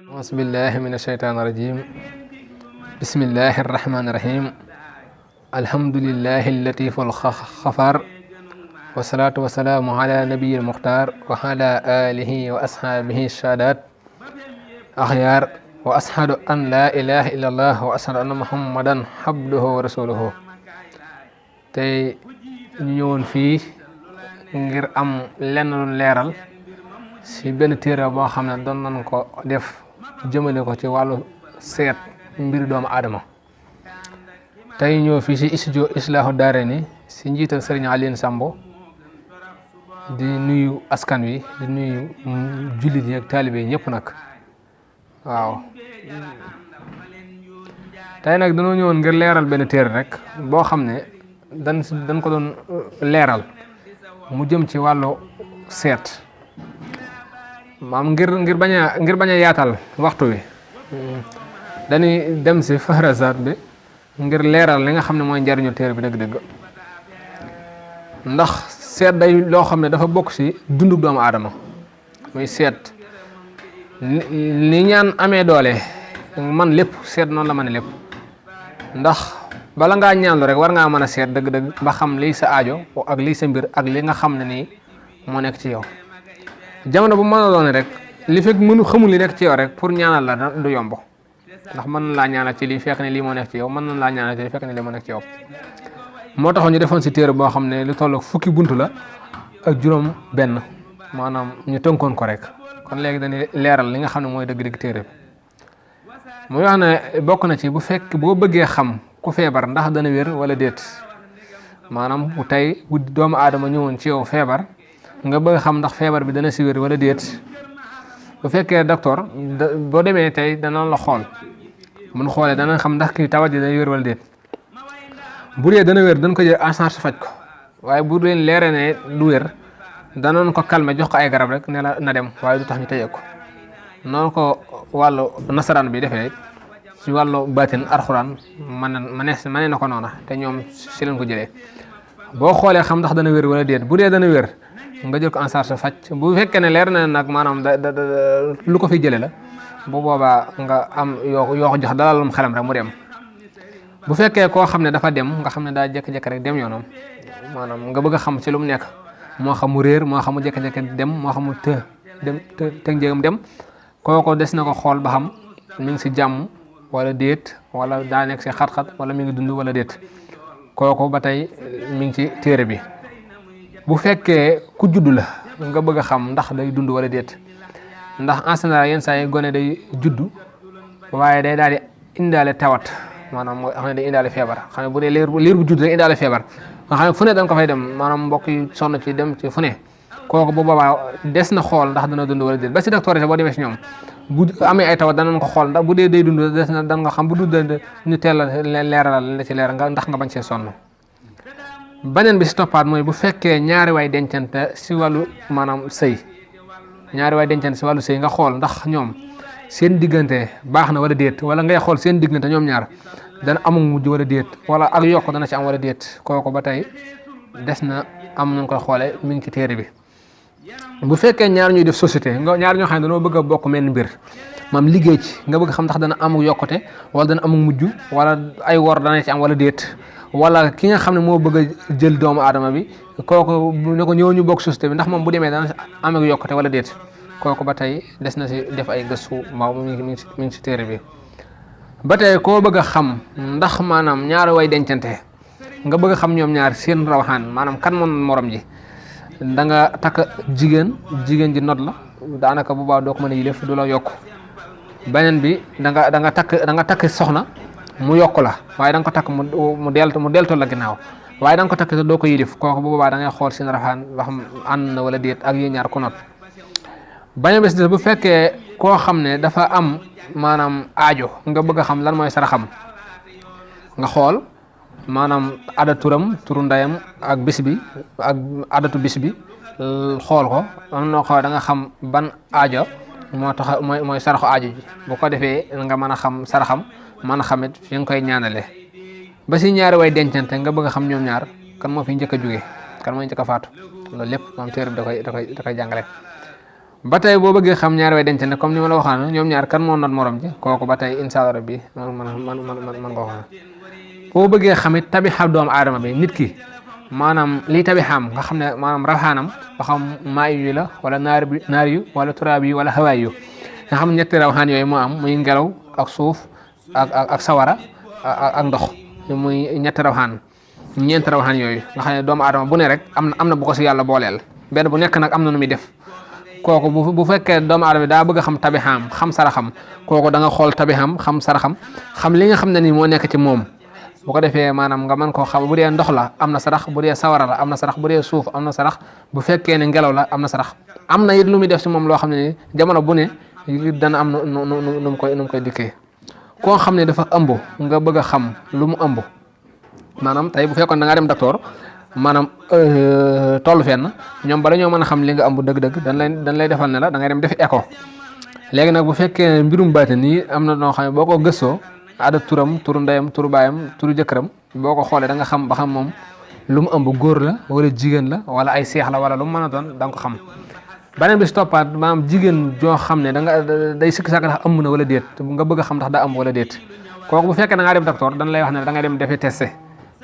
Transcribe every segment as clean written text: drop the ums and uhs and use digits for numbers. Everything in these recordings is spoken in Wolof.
أعوذ بالله من الشيطان الرجيم بسم الله الرحمن الرحيم الحمد لله اللطيف الخفار والصلاة والسلام على نبي المختار وعلى آله وأصحابه السادات أخيار وأشهد أن لا إله إلا الله وأشهد أن محمدا عبده ورسوله tey ñu ñëwoon fii ngir am lenn lu leeral ci benn téere boo xam ne doon nañ ko def jëmale ko ci wàllu seet mbiri doomu aadama tey ñëw fii ci studio Islaahu Daarayni ci njiital Sëriñ Aliou Sambo di nuyu askan wi di nuyu jullit yi ak taalibe yi ñëpp nag waaw tey nag dañoo ñëwoon ngir leeral benn téere rek boo xam ne dañ ko doon leeral mu jëm ci wàllu seet maam ngir bañ a yaatal waxtu wi dañuy dem ci fahrasaat bi ngir leeral li nga xam ne mooy njariñu téere bi dëgg-dëgg ndax seet day loo xam ne dafa bokk ci dundu doomu aadama muy seet ni ñaan amee doole man lépp seet noonu la mën lépp ndax bala ngaa ñaanlu rek war ngaa mën a seet dëgg-dëgg ba xam lii sa aajo ak lii sa mbir ak li nga xam ne nii moo nekk ci yow jamono bu mën a doon rek li fekk xamul li nekk ci yow rek pour ñaanal la du yomb ndax mën na laa ñaanal ci lii fekk ne lii moo nekk ci yow mën na laa ñaanal ci lii fekk ne lii moo nekk ci yow moo taxoon ñu defoon ci téere boo xam ne lu toll fukki buntu la ak juróom benn maanaam ñu tënkoon ko rek kon léegi dañuy leeral li nga xam ne mooy dëgg-dëgg téere bi muy wax ne bokk na ci bu fekk boo bëggee xam ku feebar ndax dana wér wala déet maanaam bu tey bu doomu aadama ñëwoon ci yow feebar nga bëgg xam ndax feebar bi dana si wér wala déet bu fekkee docteur boo demee tey dana la xool mun xoolee dana xam ndax kii tawat ji dana wér wala déet bu dee dana wér dañ ko jël en charge faj ko waaye bu leen leeree ne du wér danoon ko calmer jox ko ay garab rek ne la na dem waaye du tax ñu tëjee ko noonu ko wàllu nasaraan bi defee ci wàllu baatin alxuraan mane na ko noona te ñoom si leen ko jëlee boo xoolee xam ndax dana wér wala déet bu dee dana wér nga jël ko en charge faj bu fekkee ne leer na nag maanaam lu ko fi jëlee la bu boobaa nga am yoo ko jox dalalum xelam rek mu dem bu fekkee koo xam ne dafa dem nga xam ne daa jékki-jékki rek dem yoonam maanaam nga bëgg a xam ci lu mu nekk moo xam mu réer moo xam mu jékki-jékki dem moo xam mu teg njëgam dem kooku des na ko xool ba xam mi ngi si jàmm wala déet wala daa nekk si xat-xat wala mi ngi dund wala déet kooku ba tey mi ngi ci téere bi bu fekkee ku juddu la nga bëgg a xam ndax day dund wala déet ndax en général yenn saa yi gone day juddu waaye day daal di indaale tawat maanaam mooy xam ne day indaale feebar xam ne bu dee liir bu judd rek indaale feebar nga xam ne fu ne dañ ko fay dem maanaam mbokk yi sonn ci dem ci fu ne kooku bu boobaa des na xool ndax dana dund wala déet ba si docteur yi boo demee si ñoom bu amee ay tawat danañ ko xool ndax bu dee day dund des na dan nga xam bu dund ñu teel a leeralal la ci leer nga ndax nga bañ see sonn beneen bi si toppaat mooy bu fekkee ñaari waay dencante si wàllu maanaam sëy ñaari waay dencante si wàllu sëy nga xool ndax ñoom seen diggante baax na wala déet wala ngay xool seen diggante ñoom ñaar dana amul mujj wala déet wala ak yokk dana ci am wala déet kooku ba tey des na am nañ koy xoole mi ngi ci téere bi bu fekkee ñaar ñuy def société nga ñaar ñoo xam ne dañoo bëgg a bokk mel mbir maam liggéey ci nga bëgg xam ndax dana amul yokkute wala dana amul mujj wala ay wor dana ci am wala déet wala ki nga xam ne moo bëgg a jël doomu aadama bi kooku ne ko ñëw ñu bokk société bi ndax moom bu demee dana am ak yokkute wala déet kooku ba tey des na si def ay gëstu maaw mi ngi si téere bi ba tey koo bëgg a xam ndax maanaam ñaari way dencante nga bëgg a xam ñoom ñaar seen rawaxaan maanaam kan moom morom ji da nga takk jigéen ji not la daanaka bu baax doo ko mën a yilef du la yokk beneen bi da nga takk soxna mu yokk la waaye da nga ko takk mu deltu la ginnaaw waaye da nga ko takk te doo ko yilif kooku bu boobaa da ngay xool seen raxaan ba xam ànd na wala déet ak yéen ñaar ko not beneen bi bu fekkee koo xam ne dafa am maanaam aajo nga bëgg a xam lan mooy saraxam nga xool maanaam adaturam turu ndayam ak bis bi ak adatu bis bi xool ko am na ko da nga xam ban aajo moo tax mooy saraxu aajo ji bu ko defee nga mën a xam saraxam mën a xamit fi nga koy ñaanale ba si ñaari way dencante nga bëgg a xam ñoom ñaar kan moo fi njëkk a jóge kan mooy njëkk a faatu loolu lépp moom téere bi da koy jàngale ba tey boo bëggee xam ñaar way dencante comme ni ma la waxaan ñoom ñaar kan moo not morom ji kooku ba tey incha allah rabbi man nga ko waxaan boo bëggee xamit tabixam doomu aadama bi nit ki maanaam lii tabixam nga xam ne maanaam rawaxaanam ba xam maa yu la wala naar yu wala turaab yu wala hawaay yu nga xam ñetti rawaxaan yooyu moo am muy ngelaw ak suuf ak sawara ak ndox muy ñetti rawaxaan ñeenti rawaxaan yooyu nga xam ne doomu aadama bu ne rek am na bu ko si yàlla booleel benn bu nekk nag am na nu muy def kooku bu fekkee doomu aadama bi daa bëgg a xam tabixam xam saraxam kooku da nga xool tabixam xam saraxam xam li nga xam ne nii moo nekk ci moom bu ko defee maanaam nga mën koo xam bu dee ndox la am na sarax bu dee sawara la am na sarax bu dee suuf am na sarax bu fekkee ne ngelaw la am na sarax am na it lu muy def si moom loo xam ne ni jamono bu ne dana am nu mu koy dikkee koo xam ne dafa ëmb nga bëgg a xam lu mu ëmb maanaam tey bu fekkoon da ngaa dem docteur maanaam tollu fenn ñoom bala ñoo mën a xam li nga ëmb dëgg-dëgg dañ lay defal ne la da ngay dem def écho léegi nag bu fekkee mbirum baati nii am na noo xam ne boo ko gëstoo ada turam turu ndeyam turu baayam turu jëkkëram boo ko xoolee da nga xam ba xam moom lu mu ëmb góor la wala jigéen la wala ay seex la wala lu mu mën a doon da nga ko xam beneen bi si toppaat maanaam jigéen joo xam ne da nga day sikki sàkk ndax ëmb na wala déet nga bëgg a xam ndax daa ëmb wala déet kooku bu fekkee da ngaa dem docteur dañ lay wax ne da ngay dem defi testé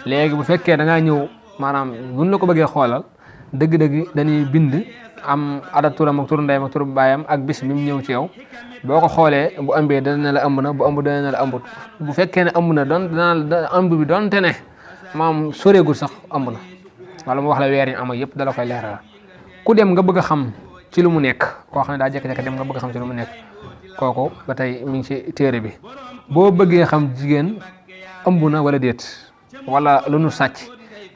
léegi bu fekkee da ngaa ñëw maanaam buñ la ko bëggee xoolal dëgg-dëgg dañuy bind am ada turam ak turu ndeyam ak turu baayam ak bis bi mu ñëw ci yow boo ko xoolee bu ëmbee dana ne la ëmb na bu ëmb dana ne la ëmbut bu fekkee ne ëmb na dana ëmb bi doonte ne maam soreegul sax ëmb na wala mu wax la weer yi am ak yëpp dala koy leeral ku dem nga bëgg a xam ci lu mu nekk koo xam ne daa jékki-jékki dem nga bëgg a xam ci lu mu nekk kooku ba tey mi ngi ci téere bi boo bëggee xam jigéen ëmb na wala déet wala lu nu sàcc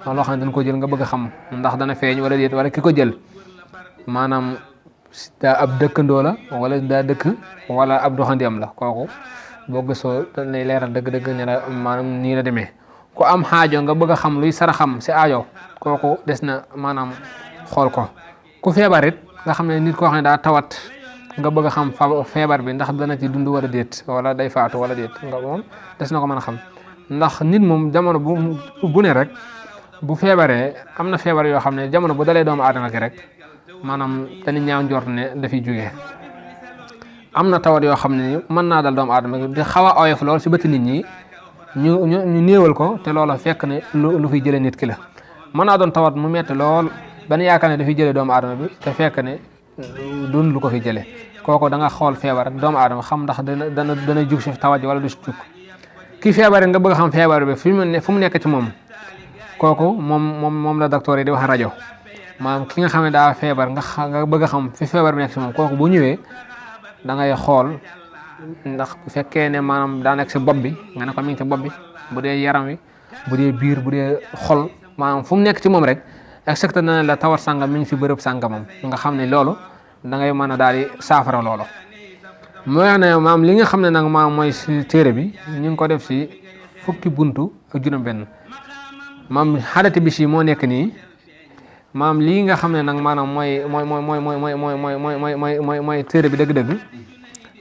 loo xam ne dañ ko jël nga bëgg a xam ndax dana feeñ wala déet wala ki ko jël maanaam daa ab dëkkandoo la wala daa dëkk wala ab doxandéem la kooku boo gëstoo dañ lay leeral dëgg-dëgg ne la maanaam nii la demee ku am xaajo nga bëgg a xam luy saraxam si aajo kooku des na maanaam xool ko ku feebar it nga xam ne nit koo xam ne daa tawat nga bëgg a xam feebar bi ndax dana ci dund wala déet wala day faatu wala déet nga moom des na ko mën a xam ndax nit moom jamono bu ne rek bu feebaree am na feebar yoo xam ne jamono bu dalee doomu aadama ki rek maanaam dañuy ñaaw njort ne dafiy jugee am na tawat yoo xam ne mën naa dal doomu aadama di xaw a oyof lool si bëtt nit ñi ñu néewal ko te loola fekk ne lu fiy jëlee nit ki la mën naa doon tawat mu metti lool ban yaakaar ne dafiy jëlee doomu aadama bi te fekk ne dun lu ko fi jëlee kooku da nga xool feebar rek doomu aadama xam ndax dana jug si tawat ji wala du si jug ki feebar nga bëgg a xam feebar bi fu mu nekk ci moom kooku moom la docteur yi di wax rajo maanaam ki nga xam ne daa feebar nga bëgg a xam fi feebar bi nekk ci moom kooku bu ñëwee da ngay xool ndax bu fekkee ne maanaam daa nekk si bopp bi nga ne ko mi ngi ci bopp bi bu dee yaram wi bu dee biir bu dee xol maanaam fu mu nekk ci moom rek excepté na la tawat sàngam mi ngi si bërëb sàngamam nga xam ne loolu da ngay mën a daal di saafara loolu. mooy wax ne maam li nga xam ne nag maam mooy si téere bi ñu ngi ko def si fukki buntu ak juróom-benn maam xadati bi si moo nekk nii maam lii nga xam ne nag maanaam mooy téere bi dëgg-dëgg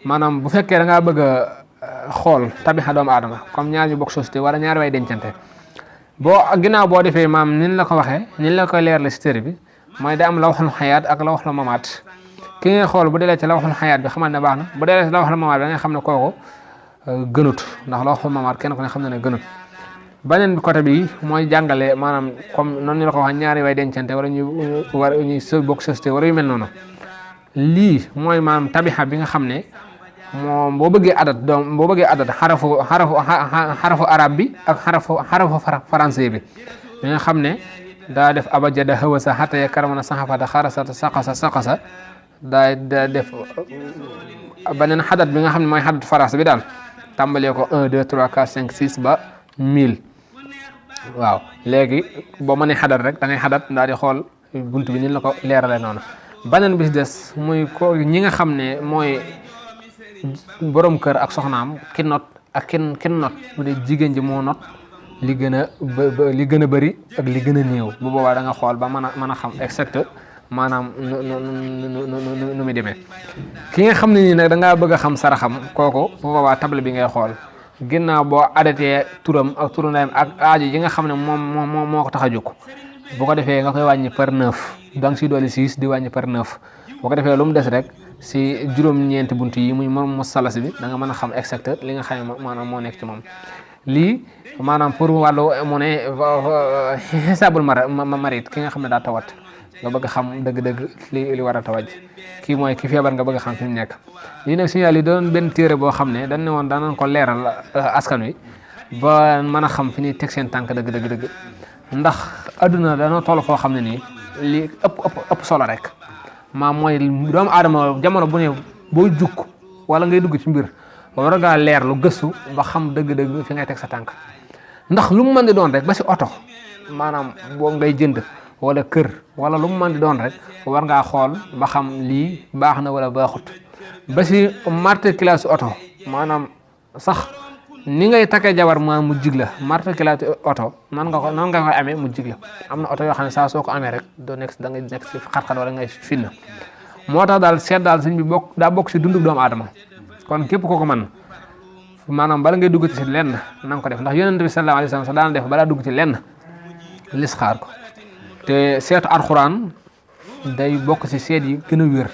maanaam bu fekkee da ngaa bëgg a xool tabixa doomu aadama comme ñaar ñu bokk société wala ñaar way dencante ginnaaw boo defee maam nin la ko waxee nin la koy leerle si téere bi mooy da am lawhul xayaat ak lawhul mamaat ki ngay xool bu delee ci lawhul xayaat bi xamal ne baax na bu delee ci lawhul mamaat bi da nga xam ne kooku gënut ndax lawhul mamaat kenn ku ne xam na ne gënut beneen côté bi mooy jàngale maanaam comme noonu ñu la ko wax ñaari way dencante wala ñuy bokk société wala yu mel noonu lii mooy maanaam tabixa bi nga xam ne moom boo bëggee adat xarafu arab bi ak xarafu français bi nga xam ne daa def abajada hawasa xataya karamana saxafata xarasata saqasa daa def beneen xadat bi nga xam ne mooy xadat France bi daal tàmbalee ko 1 2 3 4 5 6 ba 1000 waaw léegi boo mënee xadat rek da ngay xadat daal di xool buntu bi ni la ko leerale noonu beneen bi si des muy ko ñi nga xam ne mooy borom kër ak soxnaam ki not ak kin not bu dee jigéen ji moo not li gën a bëri ak li gën a néew bu boobaa da nga xool ba mën a xam exact maanaam nu muy demee ki nga xam ne nii nag da ngaa bëgg a xam saraxam kooku bu boobaa table bi ngay xool ginnaaw boo adatee turam ak turu ndeyam ak aajo yi nga xam ne moo ko tax a jóg bu ko defee nga koy wàññi par 9 da nga siy dolli 6 di wàññi par 9 boo ko defee lu mu des rek si juróom-ñeenti bunt yi muy moom mu salas bi da nga mën a xam exact li nga xam ne maanaam moo nekk ci moom lii maanaam pour wàllu mu ne xisaabul marit ki nga xam ne daa tawat nga bëgg xam dëgg-dëgg li war a tawaj kii mooy ki feebar nga bëgg xam fi mu nekk lii nag signal yi doon benn téere boo xam ne dañ ne woon danañ ko leeral askan wi ba mën a xam fi ñuy teg seen tànk dëgg ndax adduna dana toll foo xam ne nii li ëpp solo rek maa mooy doomu aadama jamono bu ne boo jukk wala ngay dugg ci mbir war ngaa leer lu gëstu ba xam dëgg-dëgg fi ngay teg sa tànk ndax lu mu mën di doon rek ba si oto maanaam boo ngay jënd wala kër wala lu mu mën di doon rek war ngaa xool ba xam lii baax na wala baaxut ba si matriculation oto maanaam sax ni ngay takkee jabar maanaam mu jig la matriculation oto nan nga koy amee mu jig la am na oto yoo xam ne saa soo ko amee rek doo nekk da ngay nekk si xat-xat wala ngay finna moo tax daal seet daal sëñ bi daa bokk si dundu doomu aadama kon képp koo ko mën maanaam bala ngay dugg ci lenn na nga ko def ndax yonent bi sallallahu alayhi wa sallam sax daan def balaa dugg ci lenn lisxaar ko te seetu alxuraan day bokk ci seet yi gën a wér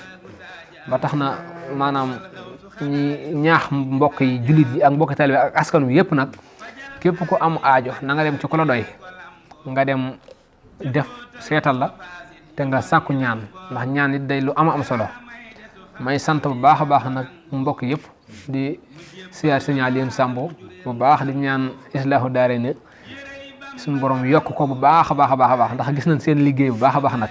ba tax na maanaam ñi ñaax mbokk yi jullit yi ak mbokki taalibe ak askan wi yëpp nag képp ku am aajo na nga dem ci ku la doy nga dem def seetal la te nga sàkku ñaan ndax ñaan it day lu am solo may sant bu baax a baax nag mbokk yëpp di siyaar signal yéen Sambo bu baax di ñaan islaahu daare ne suñu borom yokk ko bu baax a baax ndax gis nañ seen liggéey bu baax a baax nag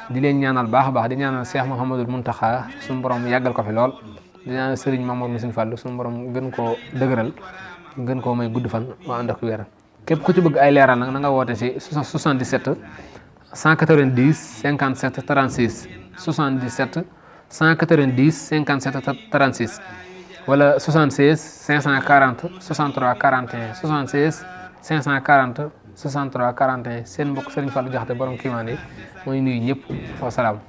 di leen ñaanal baax a baax di ñaanal Cheikh Mouhamadul Mountakha suñu borom yàggal ko fi lool di ñaanal Serigne Mamour Moussine Fall suñu borom gën koo dëgëral gën koo may gudd fan waa ànd ak wér képp ku ci bëgg ay leeral nag na nga woote si 77 190 57 36 77 190 57 36 wala 76 540 63 41 76 540 63 41 seen mbokk Serigne Fallou Diakhaté borom kiimaan yi mooy nuyu ñëpp wasalaam.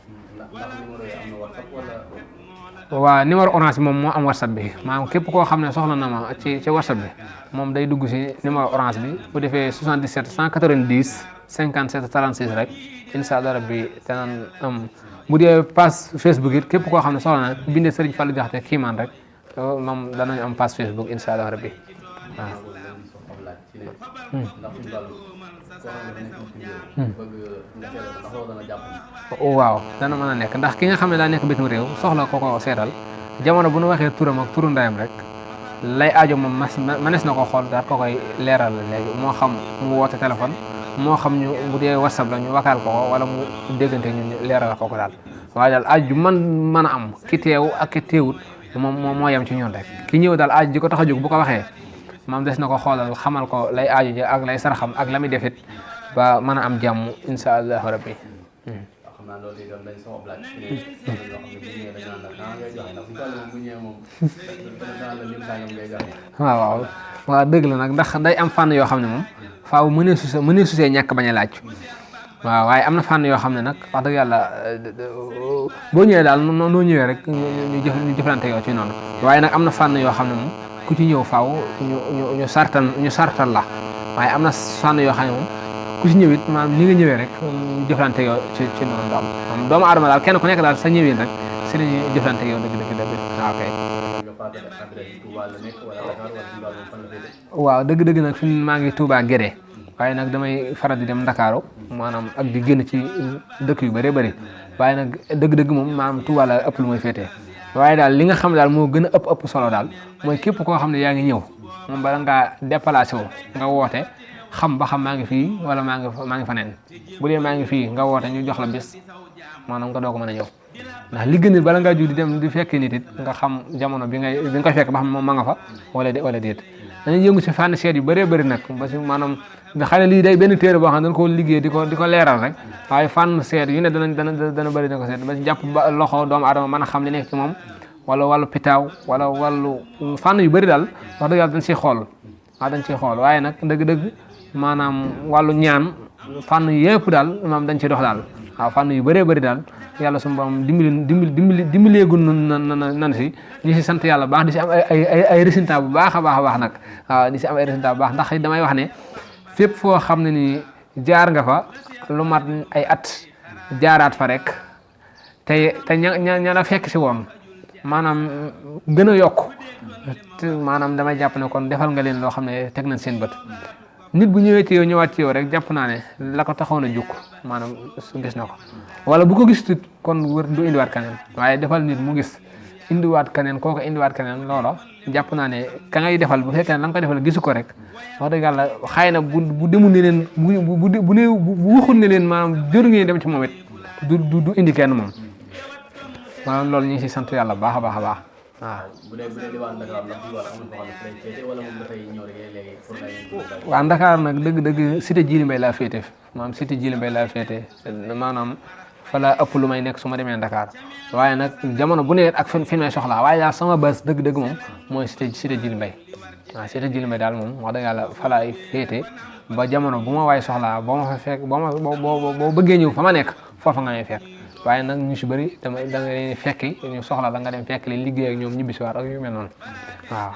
waaw numéro orange bi moom moo am whatsapp bi maanaam képp koo xam ne soxla na ma ci whatsapp bi moom day dugg si numéro orange bi bu defee 77 190 57 36 rek incha allah rabbi danañ am bu dee page Facebook it képp koo xam ne soxla na bindee Serigne Fallou Diakhaté kiimaan rek moom danañ am page Facebook incha allah rabbi waaw dana mën a nekk ndax ki nga xam ne daa nekk bitim réew soxla ko seetal jamono bu nu waxee turam ak turu ndayam rek lay aajo moom manees na ko xool daal ko koy leeral léegi moo xam mu woote téléphone moo xam ñu bu dee whatsapp la ñu wakaal ko wala mu déggante ñu leeral ko daal waaye daal aaj ju mën a am ki teew ak ki teewut moom moo yem ci ñun rek ki ñëw daal aaj ji ko tax a jóg bu ko waxee maam des na ko xoolal xamal ko lay aaju ji ak lay saraxam ak la muy defit ba mën a am jàmm insha allahu rabbi waaw dëgg la nag ndax day am fànn yoo xam ne moom faaw mënee su see ñàkk bañ a laaj waaw waaye am na fànn yoo xam ne nag wax dëgg yàlla boo ñëwee daal noo ñëwee rek ñu jëflante yoo ci noonu waaye nag am na fànn yoo xam ne moom ku ci ñëw faaw ñu sartal la waaye am na fànn yoo xam ne moom ku ci ñëwit maanaam ni nga ñëwee rek ñu jëflante yoo ci noonu daal moom doomu aadama daal kenn ku nekk daal sa ñëwin rek si la ñuy jëflante yow waaw dëgg nag fi maa ngi Touba Guédé waaye nag damay faral di dem Ndakaaru maanaam ak di génn ci dëkk yu bëree bëri waaye nag dëgg moom maanaam Touba la ëpp lu muy féetee waaye daal li nga xam daal moo gën a ëpp solo daal mooy képp koo xam ne yaa ngi ñëw moom bala ngaa déplacé wu nga woote xam ba xam maa ngi fii wala maa ngi fa neen bu dee maa ngi fii nga woote ñu jox la bis maanaam nga doo ko mën a ñëw ndax li gën bala ngaa jug di dem di fekk nit it nga xam jamono bi nga koy fekk ba xam moom ma nga fa wala déet dañuy yëngu si fànn seet yu bëree bëri nag ba si maanaam nga xam ne lii day benn téere boo xam ne dañ ko liggéey di ko leeral rek waaye fànn seet yu ne dana bëri na ko seet ba si jàpp ba loxo doomu aadama mën a xam li nekk ci moom wala wàllu pitaaw wala wàllu fànn yu bëri daal wax dëgg yàlla dañ ciy xool waaye nag dëgg maanaam wàllu ñaan fànn yëpp daal maanaam dañ ciy dox daal waaw fànn yu bëree bëri daal yàlla suñu borom dimbileegul nan si ñu si sant yàlla baax di si am ay résultat bu baax a baax nag waaw di si am ay résultat bu baax ndax damay wax ne fépp foo xam ne ni jaar nga fa lu mat ay at jaaraat fa rek te ña la fekk si woon maanaam gën a yokk maanaam damay jàpp ne kon defal nga leen loo xam ne teg nañ seen bët nit bu ñëwee ci yow ñëwaat ci yow rek jàpp naa ne la ko taxawoon a jukk maanaam su gis na ko wala bu ko gis tut kon wër du indiwaat keneen waaye defal nit mu gis indiwaat keneen kooku indiwaat keneen loola jàpp naa ne ka ngay defal bu fekkee ne la nga ko defal gisu ko rek wax dëgg yàlla xëy na bu demul ne leen bu waxul ne leen maanaam jëru ngeen dem ci moom it du indi kenn moom maanaam loolu ñu ngi si sant yàlla baax a baax a baax waaw. bu dee di waa Dakar nag di waa amul ko xam ne féete wala moom dafay ñëw rek léegi pour lay waa Dakar nag dëgg cité Djily Mbaye laa féete maanaam cité Djily Mbaye laa féete maanaam fa laa ëpp lu may nekk su ma demee Dakar waaye nag jamono bu ne ak fi may soxlaa waaye daal sama base dëgg moom mooy cité Djily Mbaye waaw cité Djily Mbaye daal moom wax dëgg yàlla fa laay féete ba jamono bu ma waay soxlaa boo ma fa fekk boo bëggee ñëw fa ma nekk foofa nga may fekk waaye nag ñu si bëri da nga leen fekki ñu soxla la nga dem fekk leen liggéey ak ñoom ñibbi si waat ak yu mel noonu waaw.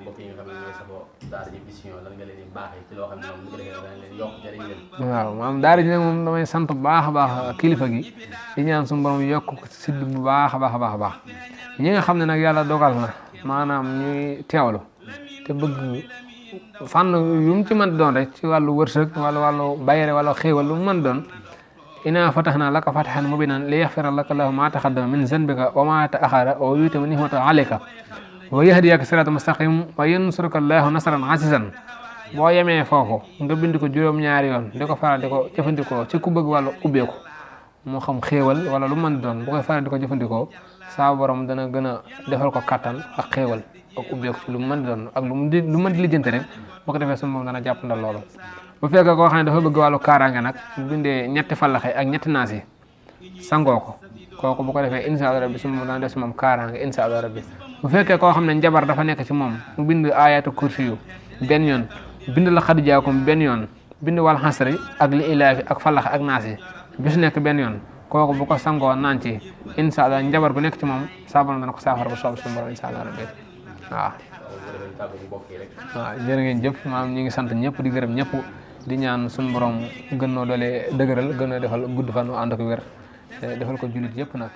mbokk yi nga xam ne ñooy safoo Daara J Vision lan nga leen di baaxee ci loo xam ne moom bu ko defee dana leen yokk jëriñ leen. waaw maanaam Daara J nag moom damay sant bu baax a baax kilifa gi di ñaan suñu borom yokk ko si bu baax a baax ñi nga xam ne nag yàlla dogal na maanaam ñuy teewlu te bëgg fànn yu mu ci mën doon rek ci wàllu wërsëg wala wàllu bayre wala xéewal lu mu mën doon. inna fatahna laka fathan mubinan li yaghfira laka lahu ma taqaddama min zanbika wa ma ta'akhkhara wa yutimma ni'matahu alayka wa yahdiyaka siratan mustaqim wa yansuruka Allahu nasran azizan boo yemee foofu nga bind ko juróom-ñaari yoon di ko faral di ko jëfandikoo ci ku bëgg wàllu ubbeeku moo xam xéewal wala lu mën doon bu koy faral di ko jëfandikoo saa borom dana gën a defal ko kattan ak xéewal ak ubbeeku ci lu mën doon ak lu mën di lijjanti rek boo ko defee sunu moom dana jàppandal loolu bu fekkee koo xam ne dafa bëgg wàllu kaaraange nag bu bindee ñetti fallaxe ak ñetti naas yi sangoo ko kooku bu ko defee incha allah rabbi su ma daan def si moom kaaraange incha allah rabbi bu fekkee koo xam ne njabar dafa nekk ci moom mu bind ayatu kursi yu benn yoon bind la xadi jaakum benn yoon bind wal xasri ak li ilaafi ak fallaxe ak naas yi bis nekk benn yoon kooku bu ko sangoo naan ci incha allah njabar bu nekk ci moom saabal dana ko saafara bu soob suñu borom incha allah rabbi waaw. waaw jërë ngeen jëf maanaam ñu ngi sant ñëpp di gërëm ñëpp di ñaan suñu borom gën noo doole dëgëral gën a defal gudd fan ànd ak wér defal ko jullit yëpp nag